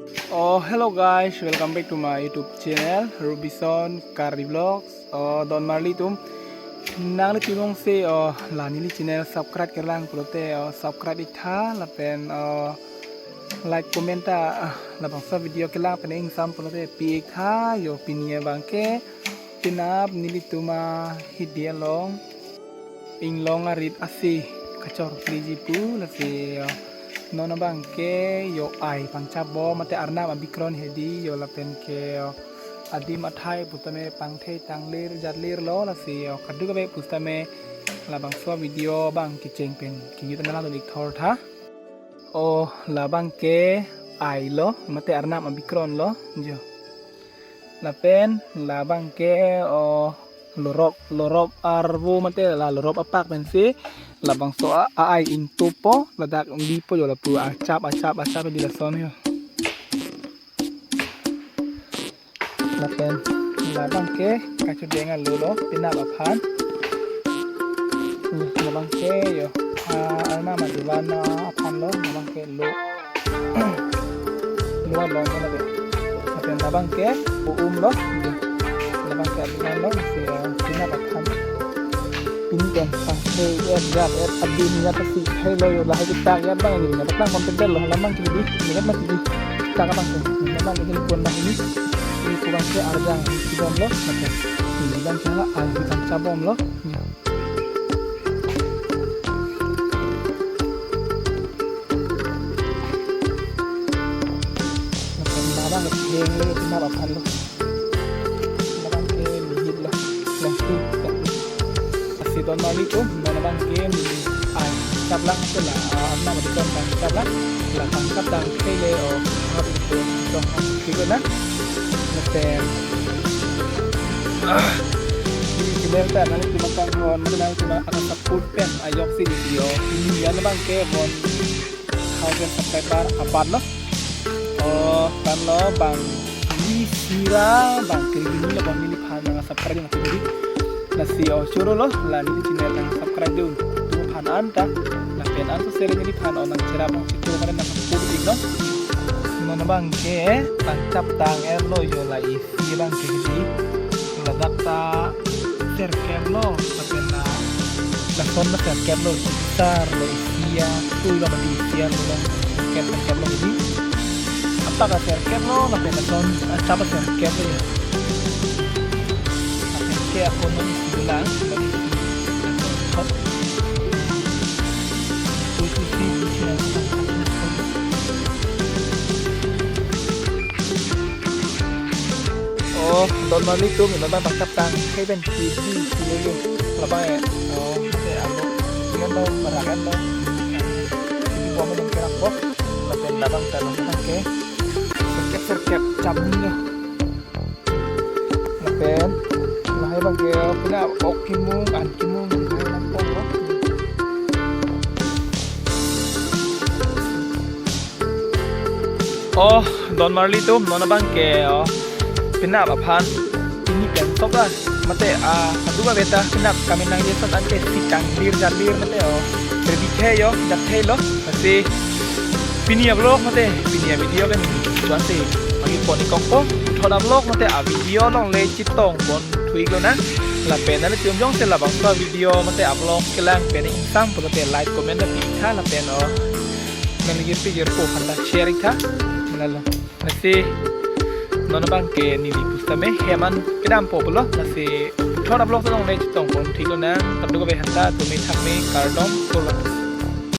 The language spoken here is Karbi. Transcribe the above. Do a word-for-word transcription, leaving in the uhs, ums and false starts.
Oh, hello guys, welcome back to my YouTube channel, Robison Karbi Vlogs. Oh, don marli atum, nanglitum jongsi, oh, la neli channel subscribe kelang pulote, oh, subscribe ik tha, lapen, oh, like, comment ta, ah, labangso video kelang pen ingsam pulote pi ik tha, yo pini abangke, penap nelitum ahidi along, inglong arit ase kachor pliji pu, lasi, oh, non abangke yo ai pangchap bom mate arnam abikron hedi yo lapen ke, oh, adim athai pusitame pangthei tanglir jatlir lo, lasi, oh, kadokave pusitame labangso video abang kecheng pen kejut an langdun ik thor tha. Oh, labangke ai lo mate arnam abikron lo jo. Lapen labangke, oh, lorop, lorop arvo mate la lorop apak pensi labangso a, a-ai ingtupo, ladak dipo jo lapu achap, achap, achap di lason yo. Lapen labangke kachudeng alo lo penap aphan. Labangke yo, ah, arnam aduvan aphan lo, labangke lo. Lo along lo lake. Lapen labangke um lo. Labangke aduvan lo, si, ah, penap aphan. Pini pen pangthei et jat et adim jat si thei lo yo, lahai kitak jat abang ni, jat abang konten lo, labangke di, ni jat mati di. Kitak abangke, ni abangke hin pon abang ni. Ni pu abangke arjang, ni si bom lo, mate. Ni abangke la, arjang chabom lo. Ya. Mate, labangke heng lo, penap aphan lo. Labangke mihit lo. Lengki, lengki. Lasi don marli atum, non abangke, ai, chaplang pu la, ah, arnam abikron pangchaplang, la pangchaplang thei le, oh, hap itu, dong, gitu na. Mate, ah, ini channel ta, nanglitum akanghon, mate nanglitum akasap put pen ajoksi video. Pini abangke bon thousand subscriber apat lo. Oh, kan lo bang ini sira bang kiri ini lo bang neliphan nang subscribe nang kiri. Lasi, oh, choro lo la neli channel nang subscribe dun. Tu phan anta. Lapen anso share neliphan, oh, nang cherap nang chito mane nang put ik lo. Non abangke pangchap tang er lo yo la isi abangke di. Ladak ta serkep lo, lapen la, lason la serkep lo, sar lo, isi a, tui lo mati isi a lo, serkep, serkep lo di. Apak ta serkep lo, lapen lason, ah, achap ta serkep lo ya. Lapen ke akun lo isi lang, lo isi, lason thot. Tui tui si, isi lang, lason thot. Oh, don marli atum, non abang pangchap tang, hei pen T V, T V lo. Labang e, oh, mate alo, iyan lo, marak en lo. T V bom lo, kerak bom. Lapen labang ta lo, abangke. Serkep, serkep, cham ni lo. Lapen, lahai abangke, oh, pina ok kimung, an kimung, lahai abang pon lo. Oh, don marli atum, non abangke, oh, penap aphan, pini pen sok la, mate, ah, kadokave ta, penap kami nang jesot anke si tanglir jalir, mate, oh, ready the yo, jat the lo, mate, pini a-vlog, mate, pini a-video pen, tuan si, agi pon ik kokpo, thot a-vlog, mate, a-video along le chetong pon thu ik lonang, lapen nanglitum jongsi labangso a-video, mate, a-vlog kelang pen ingsam pulote like, comment, ta pi ik tha, lapen, oh, nangli jirpi jirpo aphan ta share ik tha. Lalo. Lasi non abangke neli pusitame hem an kedampo pulo. Lasi thot a-vlog along le chetong pon thu ik lonang. Kadokave aphanta tumi thakme kardom pulo.